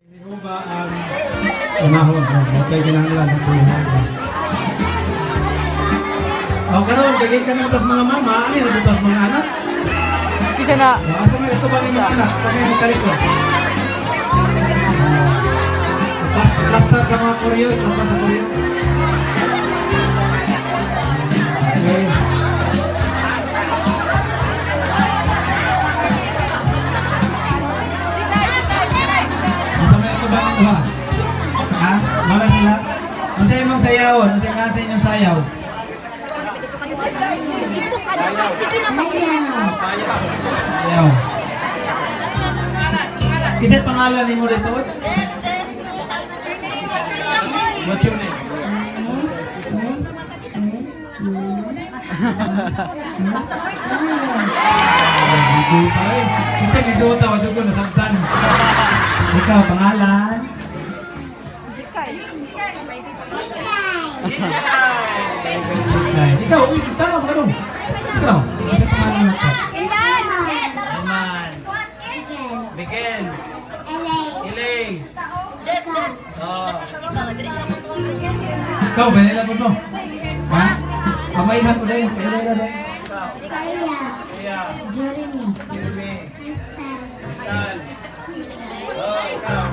Hindi mo ba ang panahon? Okay, kinahanglan ang buhay. O karon, bigay ka ng mga mama, ano yung butas mga anak? Kisa na. Asa may ito ba ng mga anak? Kami ang kaliko. Plaster sa mga koryo, plaster sa koryo. Okay. Asa may ito ba ng duha? Ha? Wala sila? Ano sa imong sayawon? Ano sa inyong sayaw? Sige na. Sayaw. Kasi pangalan nimo dito? What's your name? Ay, kita giduta wa ko nasabtan. Ikaw, pangalan? Ay, ikaw, uy, tama ka dong. Ikaw, ano pangalan mo? Eman. Miguel. Elaine. Oh. Ikaw, Benela po mo. Ha? Pamailhan ko dahil. Pailhan dahil. Kaya. Jeremy. Jeremy. Crystal. Crystal. Oh, ikaw.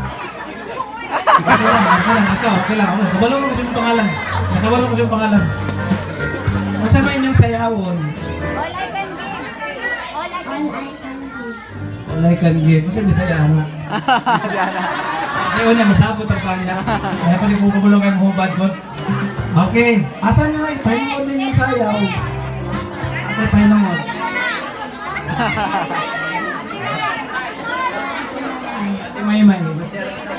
Okay lang, okay lang, ikaw, okay lang. Oh, kabalo ko kasi yung pangalan. Nakabalo ko kasi yung pangalan. Masama inyong sayawon. All I can give. All I can give. All I can give. Kasi Bisaya na. Kaya una, masabot ang kanya. Kaya pa di ko kabulong kayong hubad ko. Okay. Asan na? Pahingon din yung sayaw. Asa pahingon? Ate Maymay, masya lang sa.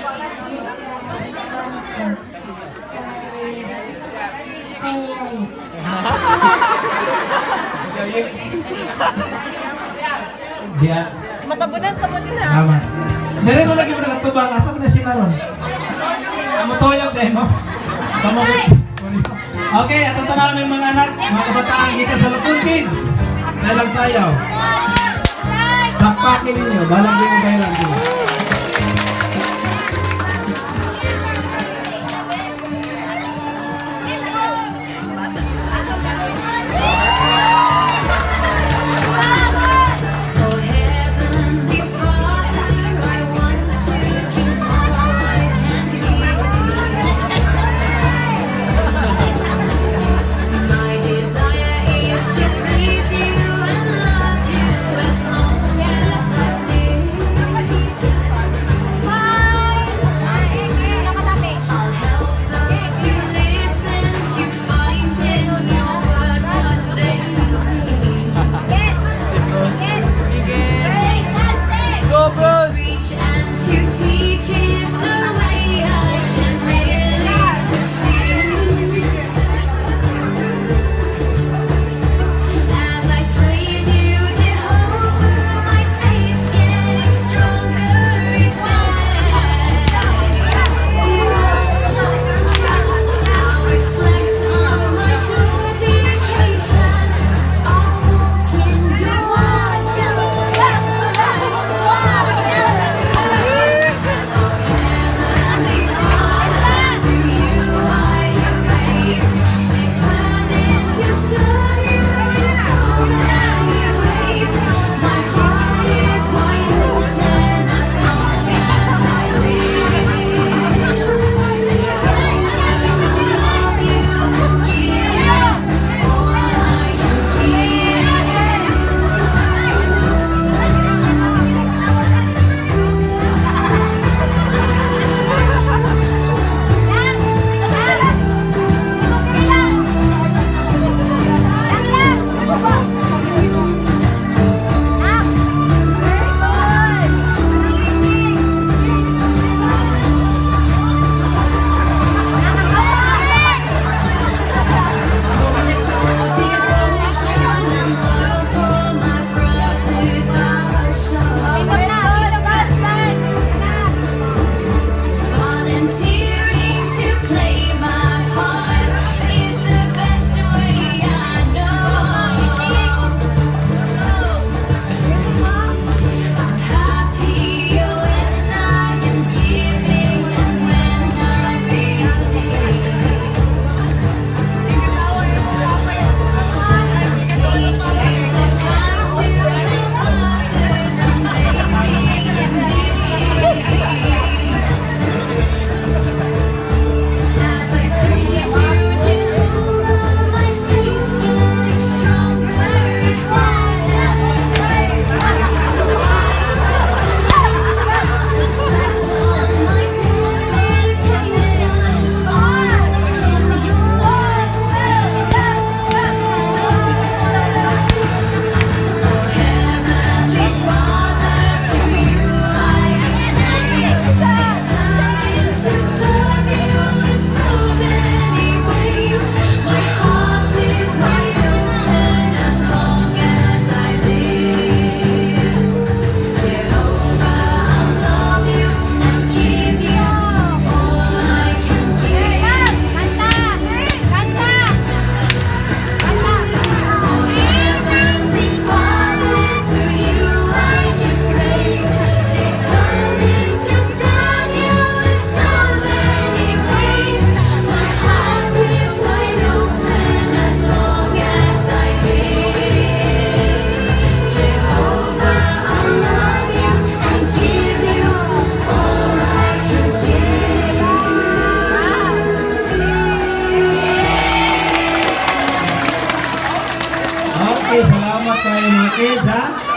Ay. Diya. Matabunan sa mo nila. Tama. Meron mo lagi mo nakatubang. Asa mo na sila ron? Amo toyok dahil mo. Tama mo. Okay, atong tanaw ng mga anak, mga kabataan, gikan sa Lupon Kids. Salang sayaw. Pakpakin ninyo, balang din mo bayaran din. Oh Heavenly Father, I want to give all I can give. My desire is to please you and love you as long as I live. Kids, ha?